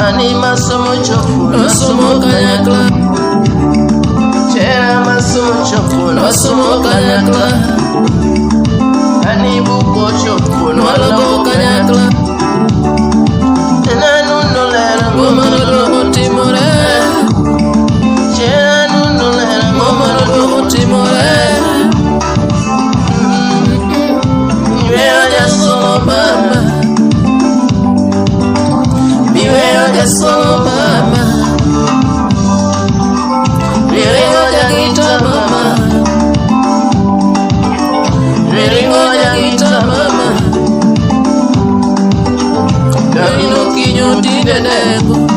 Ani masomo chopo Wasomo kanyakla. Chera masomo chopo Wasomo kanyakla. Ani buko chopo Nwalogo kanyakla. Nanu lera Ng'omano duogo timore. Chera nunu lera Ng'omano duogo timore. Miweyo jasomo mama. Miweyo jasomo mama. Miringo jagita mama. Miringo jagita mama. Davino kinyo tinde nego.